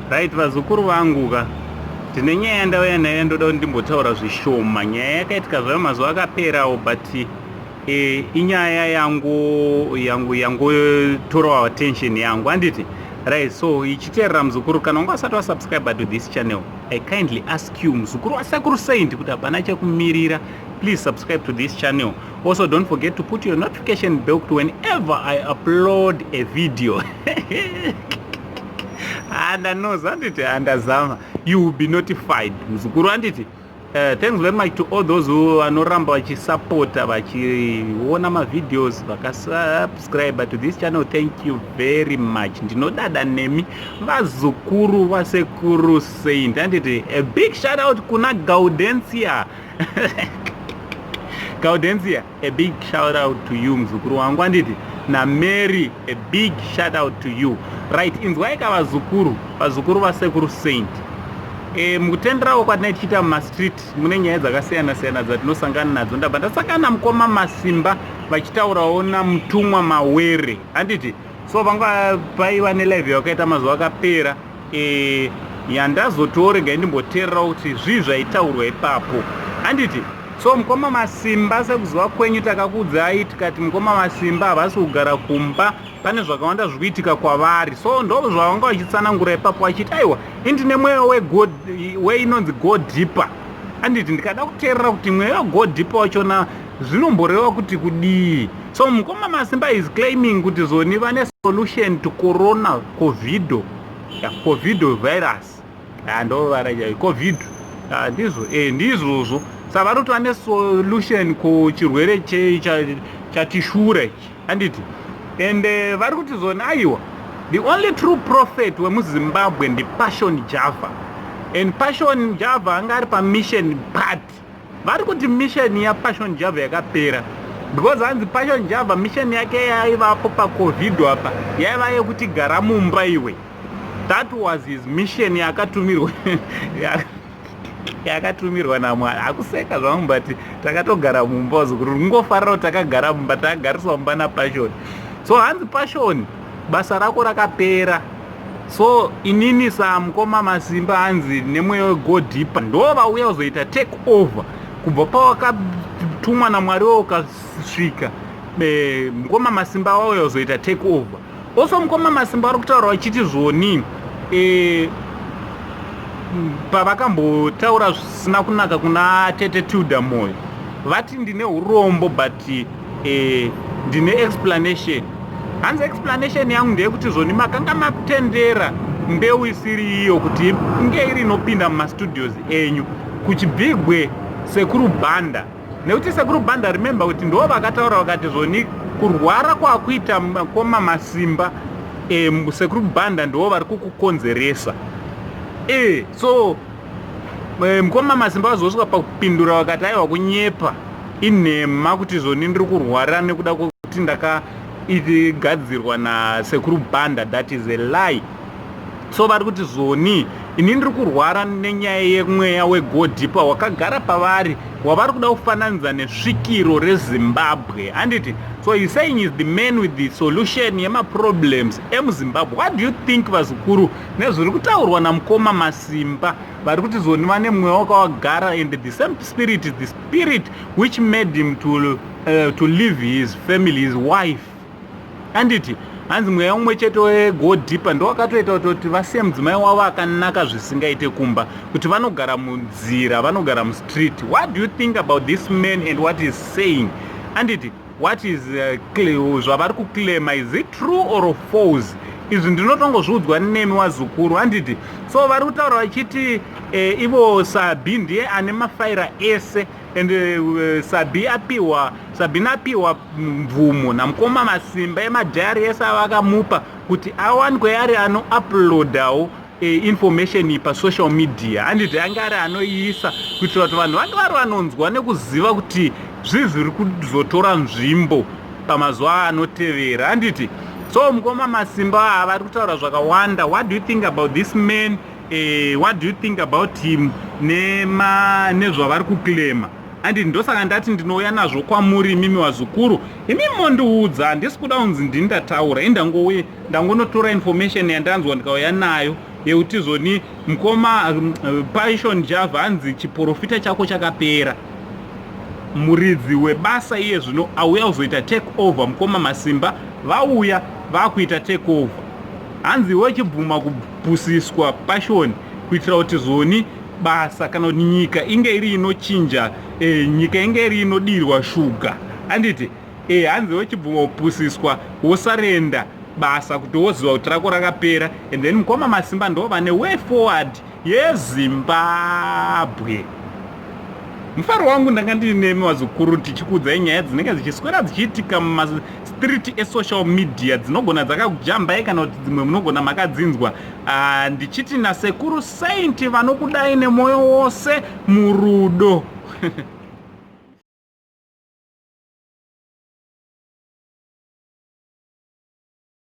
Right, vazukuru vangu ka, ndine nyaya yandauya nayo ndoda kuti ndimbotaura zvishoma. Nyaya yakaitika zvayo mazuva akaperawo, but inyaya yangu yangu yangotorawo attention yangu, handiti? Right, so ichiteerera muzukuru, kana wanga usati wasubscribe to this channel, I kindly ask you, muzukuru waSekuru Saint, kuti hapana chekumirira, please subscribe to this channel. Also, don't forget to put your notification bell to whenever I upload a video, andanoza, handiti? Andazama, you will be notified, muzukuru, handiti? Thanks very much to all those who vanoramba vachisapota, vachiona mavideos, vakasubscribe to this channel. Thank you very much. Ndinodada nemi, vazukuru vaSekuru Saint, handiti? A big shout out kuna Gaudencia. Gaudencia, a big shout out to you, muzukuru wangu, handiti? NaMary, a big shout out to you. Right, inzwaika vazukuru, vazukuru vaSekuru Saint. Mukutenderawo kwatinai tichiita mumastreet, mune nyaya dzakasiyana siyana dzatinosangana nadzo. Ndabva ndasangana namukoma Masimba vachitaurawo naMutumwa Mawere, handiti? So vanga paiva nelive yavakaita mazuva akapera, yandazotoregai ndimboteererawo kuti zvii zvaitaurwa ipapo, handiti? So mukoma Masimba, sekuziva kwenyu, takakuudzai tikati mukoma Masimba havasi kugara kumba, pane zvakawanda zviri kuitika kwavari. So ndo zvavanga vachitsanangura ipapo, vachiti aiwa, indine mweya weinonzi go deeper, handiti? Ndikada kuteerera kuti mweya wego deeper wachona zvinomboreva kuti kudii. So mukoma Masimba is claiming kuti zoni vane solution to corona, COVID, COVID virus. Ndovara COVID, ndizvo, ndizvozvo. Saka vari kuti vane solution kuchirwere chatishure ichi, handiti? And vari kuti zoni aiwa, the only true prophet wemuZimbabwe ndiPassion Java, and Passion Java anga ari pamission, but vari kuti mission yaPassion Java yakapera, because hanzi Passion Java mission yake yaivapo paCOVID apa yaiva yekuti gara mumba iwe. That was his mission yakatumirwa yakatumirwa naMwari. Hakuseka zvangu, but takatogara mumba, zukuru, kungofarira kuti takagara mumba, takagariswa mumba naPassion. So hanzi, "Passion, basa rako rakapera." So inini samukoma Masimba, hanzi nemweya wego deeper ndo vauya kuzoita take over kubva pawakatumwa naMwari ukasvika. Mukoma Masimba vauya kuzoita take over. Also, mukoma Masimba vari kutaura vachiti zvoni pavakambotaura zvisina kunaka kuna Tete Tilda Moyo, vati ndine urombo, but ndine explanation. Hanzi explanation yangu ndeyekuti zvoni makanga matendera mbeu isiri iyo kuti inge iri inopinda mumastudios enyu kuchibvigwe Sekuru Bhanda, nekuti Sekuru Bhanda, remember kuti ndo vakataura vakati zvoni kurwara kwakuita mukoma Masimba, Sekuru Bhanda ndo vari kukukonzeresa. So mukoma Masimba vazosvika pakupindura vakati aiwa, kunyepa, inhema kuti zvoni ndiri kurwara nekuda kwekuti ndakagadzirwa naSekuru Bhanda. That is a lie. So vari kuti zvoni ini ndiri kurwara nenyaya yemweya wego deeper wakagara pavari, wavari kuda kufananidza nesvikiro reZimbabwe, handiti? So he's saying is the man with the solution yemaproblems emuZimbabwe. What do you think, vazukuru, nezviri kutaurwa namukoma Masimba? Vari kuti zoni vane mweya wakawagara, and the same spirit is the spirit which made him to leave his family, his wife, handiti? Hanzi mweya umwe chete wego deeper ndo wakatoita kutoti vasiye mudzimai wavo akanaka zvisingaite kumba, kuti vanogara munzira, vanogara mustreet. What do you think about this man and what is saying, handiti? What is zvavari kuclaima, is it true or false? Izvi ndinotongozviudzwa nemi wazukuru, handiti? So vari kutaura vachiti ivo Sabi ndiye ane mafaira ese, and Sabi apiwa, Sabina apiwa mvumo namukoma Masimba emadhayari ese avakamupa kuti awanikwe ari anouploadawo information pasocial media, handiti? Ange ari anoiisa kuitira kuti vanhu vange vari vanonzwa nekuziva kuti zvii zviri kuzotora nzvimbo pamazuva anotevera, handiti? So mukoma Masimba vari kutaura zvakawanda. What do you think about this man? What do you think about him nezvavari kuclaima, handiti? Ndosaka ndati ndinouya nazvo kwamuri imimi vazukuru, imi mondiudza. Handisi kuda kunzi ndini ndataura, indangouye ndangonotora information yandanzwa ndikauya nayo. Yekuti zvoni mukoma Passion Java hanzi chiprofita chako chakapera. Muridzi webasa iye zvino auya kuzoita take over. Mukoma Masimba vauya vakuita take over. Hanzi iwe chibvuma kupusiswa, Passion, kuitira kuti zvoni basa kana kuti nyika inge iri inochinja, nyika inge iri inodirwa shuga, anditi? Hanzi wechibvuma kupusiswa, wosarenda basa kuti woziva kuti rako rakapera, and then mukoma Masimba ndo vane way forward yeZimbabwe. Mufaro wangu, ndanga ndiinemi vazukuru, tichikuudzai nyaya dzinenge dzichiswera dzichiitika mumastreet esocial media, dzinogona dzakakujambai kana kuti dzimwe munogona makadzinzwa. Ndichiti nasekuru Saint vanokudai nemwoyo wose murudo.